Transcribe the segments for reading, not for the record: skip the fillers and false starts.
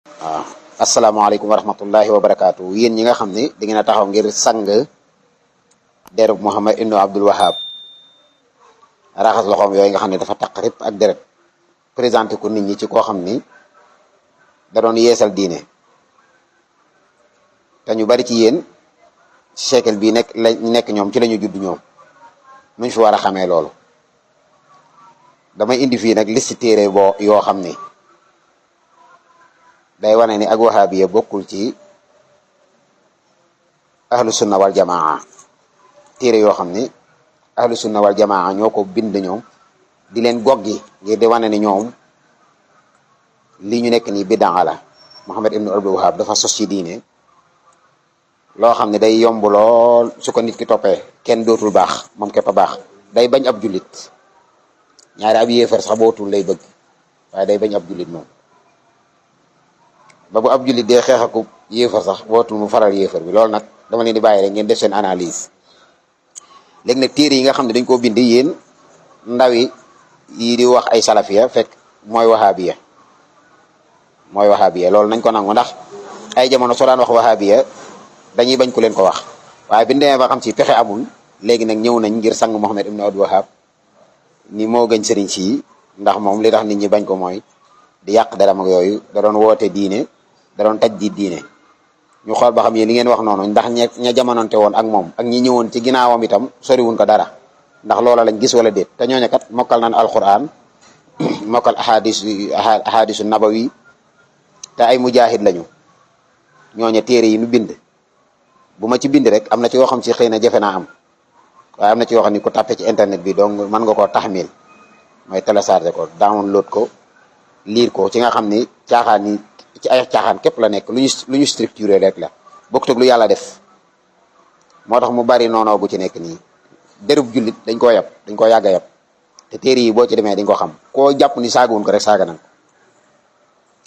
waaw asalaamaaleykum wa rahmatullahi wa barakaatu yéen ñi nga xam ne da ngeen a taxaw ngir sang derub Muhammad ibnu Abdul Wahab raxas loxoom yooyu nga xam ne dafa taq rip ak deret présenté ko nit ñi ci koo xam ni da doon yeesal diine te ñu bari ci yéen siècle bii nekk ñoom ci la ñu judd ñoom nuñ fi war a xamee loolu damay indi fii nag liste téere yoo xam ni day wane ni ak wahabiya bokkul ci ahlu sunna wal jamaa téere yoo xam ni ahlu sunna wal jamaa ñoo ko bind ñoom di leen goggi ngir di wane ni ñoom lii ñu nekk nii bidaa la Muhammad ibnu Abdul Wahab dafa sos ci diine loo xam ne day yomb lool su ko nit ki toppee kenn dootul baax moom képp a baax day bañ ab jullit ñaari ab yéefar sax bootul lay bëgg waaye day bañ ab jullit moom ba bu ab jullit dee xeex ak yéefar sax bootul mu faral yéefar bi loolu nag dama leen di bàyyi rek ngeen def seen analyse léegi nag téere yi nga xam ne dañ koo bind yéen ndawi yi di wax ay salafiya fekk mooy wahabiya loolu nañ ko nangu ndax ay jamono soo daan wax wahabiya dañuy bañ ku leen ko wax waaye bi ñu demee ba xam ci pexe amul léegi nag ñëw nañ ngir sang Muhammad ibnu Abdul Wahab ni moo gën sëriñ si ndax moom li tax nit ñi bañ ko mooy di yàq daram ak yooyu da doon woote diine da doon taj di diine ñu xool ba xam yéen li ngeen wax noonu ndax ña jamononte woon ak moom ak ñi ñëwoon ci ginnaawam itam soriwuñ ko dara ndax loola lañ gis wala déet te ñooñu kat mokkal naan alquran mokkal ahadisu nabawi te ay mujahid lañu ñooñu téere yi nu bind bu ma ci bind rek am na ci yoo xam si xëy na jafe naa am waaye am na ci yoo xam ni ku tàppe ci internet bi donc mën nga koo taxmil mooy télécharger ko download ko lire ko ci nga xam ni caaxaan yi ci ay caaxaan képp la nekk lu ñu structuré rek la bokkut ak lu yàlla def moo tax mu bari noonoo bu ci nekk nii derub jullit dañ koo yab dañ koo yàgg a yab te téere yi boo ci demee dañ ko xam koo jàpp ni saagawun ko rek saaga nañ ko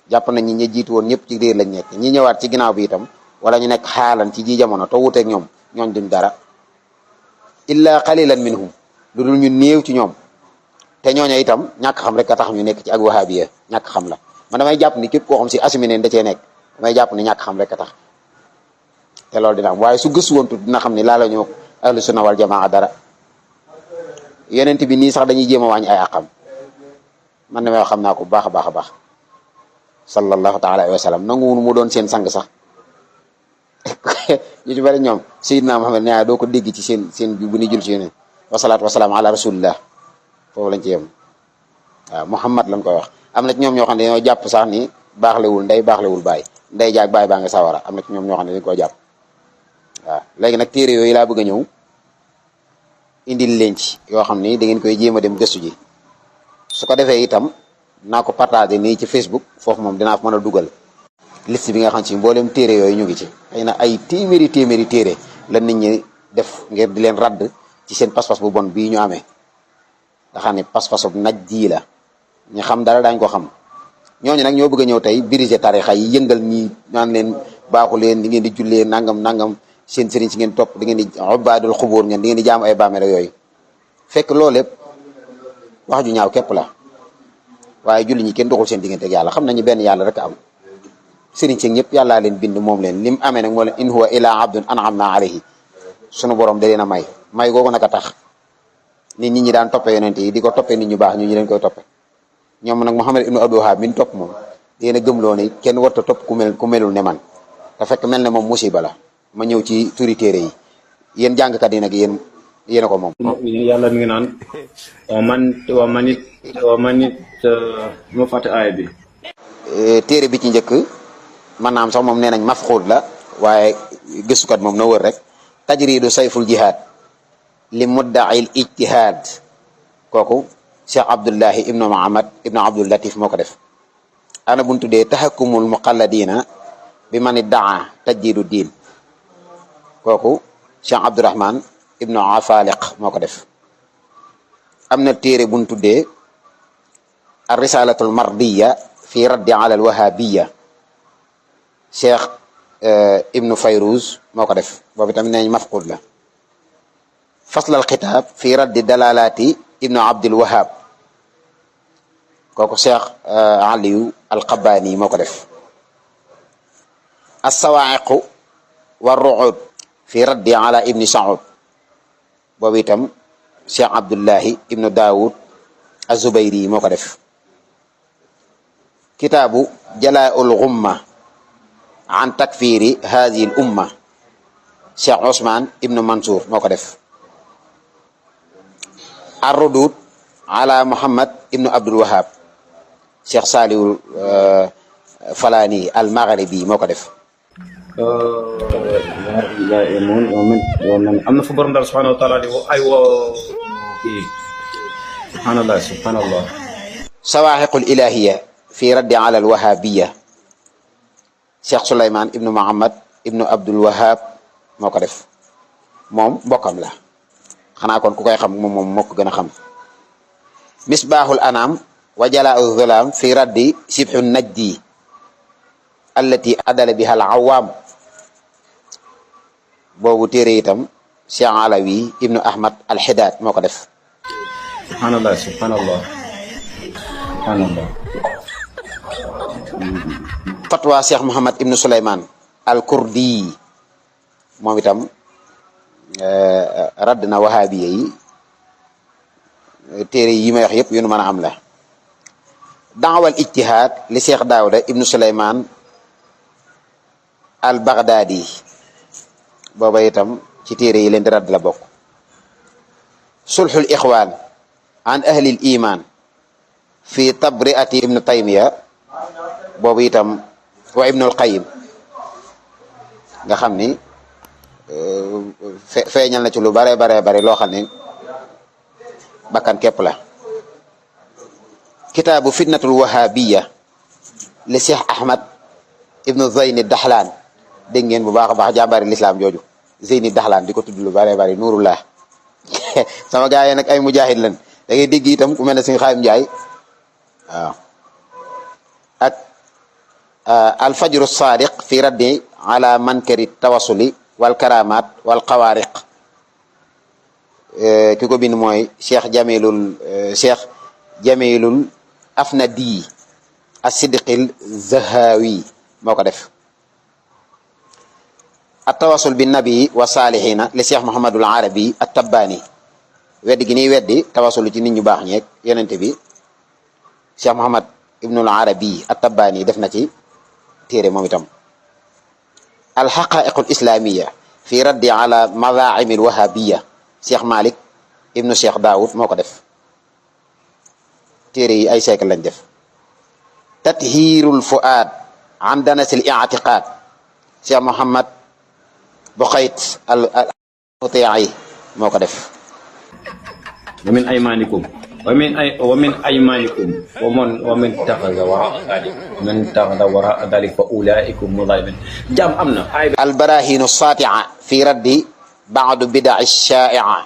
jàpp nañ ñi jiitu woon ñëpp ci réer lañ nekk ñi ñëwaat ci ginnaaw bi itam wala ñu nekk xaalan ci ji jamono te wuteeg ñoom duñ dara illa qalilan minhum lu dul ñu néew ci ñoom te ñooñu itam ñàkk xam rek a tax ñu nekk ci ak wahabiya ñàkk xam la man damay jàpp ni képp koo xam si assumé da cee nekk damay jàpp ni ñàkk xam rek a tax te loolu dina am waaye su gëstu woon dina xam ni laa la ñoo ahlu sunna wal jamaa dara yonent bi nii sax dañuy jéem a wàññi ay àqam man damay wax xam naa ko bu baax a baax a baax sallallahu taala alayhi wa sallam nanguwunu mu doon seen sang sax ñu ci bari ñoom Seydina Muhammad nee doo ko dégg ci seen bu ni jul ci yonent wasalaatu wasalaam ala rasulillah foofu lañ ci yem waaw Muhammad lañ koy wax am na ci ñoom ñoo xam ne dañoo jàpp sax ni baaxlewul ndey baaxlewul baay ndey jaag baay baa nga sawara am na ci ñoom ñoo xam ne dañ koo jàpp waaw léegi nag téere yooyu laa bëgg a ñëw indil leen ci yoo xam ni da ngeen koy jéem a dem gëstu ji su ko defee itam naa ko partagé nii ci Facebook foofu moom dinaa fa mën a dugal liste bi nga xam ci mboolem téere yooyu ñu ngi ci xëy na ay téeméeri téere la nit ñi def ngir di leen radd ci seen pas-pas bu bon bii ñu amee nga xam ne pas-pasu naj ji la ñu xam dara daañ ko xam ñooñu nag ñoo bëgg a ñëw tey biriger tarixa yi yëngal ñi naan leen baaxu leen di ngeen di jullee nangam seen sëriñ si ngeen topp di ngeen di ubaadul xubóor ngeen di ngeen di jaamu ay bàmmeel yooyu fekk loolu lépp wax ju ñaaw képp la waaye julli ñi kenn doxul seen diggante ak yàlla xam nañu benn yàlla rek am sëriñ si ñëpp yàllaa leen bind moom leen lim amee nag moo leen in huwa illa abdun an'amna alayhi sunu borom da leen a may googu nag a tax nit ñi daan toppee yonente yi di ko toppee nit ñu baax ñu leen koy toppee ñoom nag Muhammad ibnu Abdul Wahab min topp moom dina gëmloo ni kenn warta topp ku melul ne man te fekk mel ne moom musiba la ma ñëw ci turi téere yi yéen jàngkat yi nag yéen a ko moom yàlla mi ngi naan wa manit ma fàtte aaya bi téere bi ci njëkk man naam sax moom nee nañ mafxuud la waaye gëstukat moom na wër rek tajridu sayful jihad li muddail ijtihad kooku Cheikh Abdullahi ibnu Muhammad ibnu Abdul Latif moo ko def ana buntu dee taxakumul muqalladina bi man iddaa tajdidu diin kooku Cheikh Abdurahman ibnu Afaliq moo ko def am na téere bu ñu tuddee ar risalatul mardiya fi raddi ala al wahabiya Cheikh ibnu Fayruz moo ko def boobu tamit neñ mafqud la faslal xitaab fi raddi dalalati ibnu Abdul Wahab kooku Cheikh Aliyu al Qabbani moo ko def as-sawaa'iqu wa ru'ud fi raddi ala ibni Saud boobu itam Cheikh Abdullahi ibnu Daawud az-Zubayri moo ko def. kitaabu jalaa'ul ghumma an takfiri haadihi al umma Cheikh Ousmane ibnu Mansour moo ko def. ar-rudud ala Muhammad ibnu Abdul Wahhab Cheikh Salihu Falani al-Maghribi moo ko def. am na fa borom daal subhanahu wa taala di ay kii subhanallah sawaahiqul ilahiyya fi raddi ala al-wahabiyya Cheikh Souleymane ibnu Muhammad ibnu Abdul Wahhab moo ko def. moom mbokkam la xanaa kon ku koy xam moom moo ko gën a xam. misbahul anam wa jalaa'u dhulam fi raddi shibhu najdi allati adala biha al-awwam boobu téere itam Cheikh Alawi ibnu Ahmad al-Hidaad moo ko def. subhanallah fatwa Cheikh Muhammad ibnu Souleymane al-Kurdi moom itam radd na wahabiya yi. téere yi may wax yëpp yu nu mën a am la. daawal ijtihaad li Cheikh Daawuda ibnu Souleymane al-Baghdadi booba itam ci téere yi leen di radd la bokk. sulhul ixwaan an ahlil iman fi tabriati ibnu Taymiya boobu itam wa ibnul Qayyim nga xam ni feeñal na ci lu bare loo xam ne bakkan képp la. kitaabu fitnatul wahabiyya li Cheikh Ahmad ibnu Zeyni Daxlaan dégg ngeen bu baax a baax jàmbaari lislaam jooju Zeyni Daxlaan di ko tudd lu bare nuurullah sama gaa yi nag ay mujaahid lan da ngay dégg itam ku mel ne Sëñ Xaayim Njaay waaw ak alfajru sadiq fi raddi ala mankari tawassuli wal karamaat wal xawaariq ki ko bind mooy Cheikh Jamilul Afnadi as-Siddiqil Zahawi moo ko def. at-tawassul bin nabi wa salihina li Cheikh Muhammadul Arabi at-Tabbani weddi gi niy weddi tawassul ci nit ñu baax ñeeg yonente bi Cheikh Muhammad ibnul Arabi at-Tabbani def na ci téere moom itam. al-haqa'iqul islamiyya fi raddi ala madha'imil wahabiyya Cheikh Malik ibnu Cheikh Daoud moo ko def. téere yi ay siècle lañ def. tathirul fuad an danasil i'tiqad Cheikh Muhammad Buqayt al-Muti'i moo ko def. wa min aymanikum wa man taxada wara dalik fa ulaikum mudalimin jàmm am na al-barahinu sati'a fi raddi ba'du bida'i sha'i'a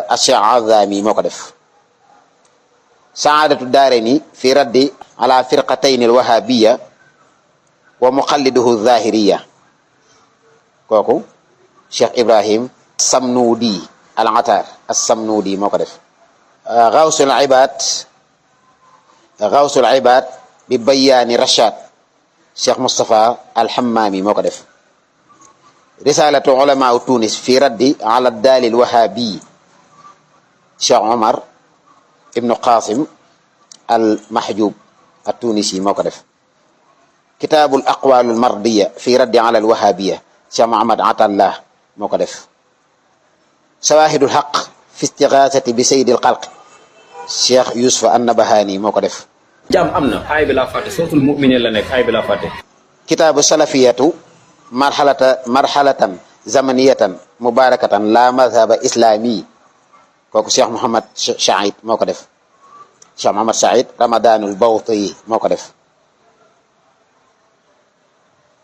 ash-Sha'rani moo ko def. saadatu daarayni fi raddi ala firqatayni al-wahabiyya wa muqalliduhu zahiriyya kooku Cheikh Ibrahim Samnudi al-Atar as-Samnudi moo ko def. Gawsul Ibad bi bayaani Rashad Cheikh Moustapha al-Hammami moo ko def. risalatu ulama Tunis fi raddi ala dalil wahabi Cheikh Omar ibnu Qasim al-Mahjub at-Tunisi moo ko def. kitaabul aqwalul mardiya fi raddi ala al-wahabiyya Cheikh Muhammad Atallah moo ko def. shawahidul haqq fi istighasati bi sayyidil khalq Cheikh Yusuf an-Nabahani moo ko def. jàmm am na ay bi laa fàtte suratul mu'minin la nekk ay bi laa fàtte. kitaabu salafiyatu marhalatan zamaniyatan mubarakatan la madhaba islami kooku Cheikh Muhammad Saïd moo ko def. Cheikh Muhammad Saïd Ramadanul Bawti moo ko def.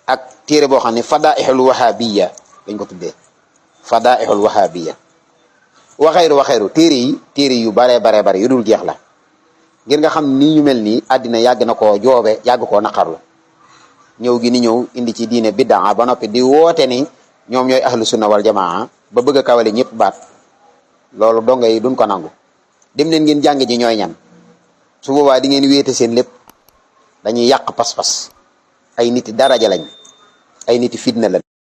ak téere boo xam ne fadaihul wahabiyya dañ ko tuddee fadaihul wahabiyya waxeeru téere yu bare yu dul jeex la ngir nga xam ni ñu mel nii àddina yàgg na koo joobe yàgg koo naqarlu ñëw gi ni ñëw indi ci diine biddaa ba noppi di woote ni ñoom ñooy ahlu sunna wal jamaa ba bëgg a kawale ñëpp baat loolu donga yi duñ ko nangu. dem leen ngeen jàng ji ñooy ñan su boobaa di ngeen wéete seen lépp dañuy yàq pas-pas ay nit daraja lañ ay niti fitna la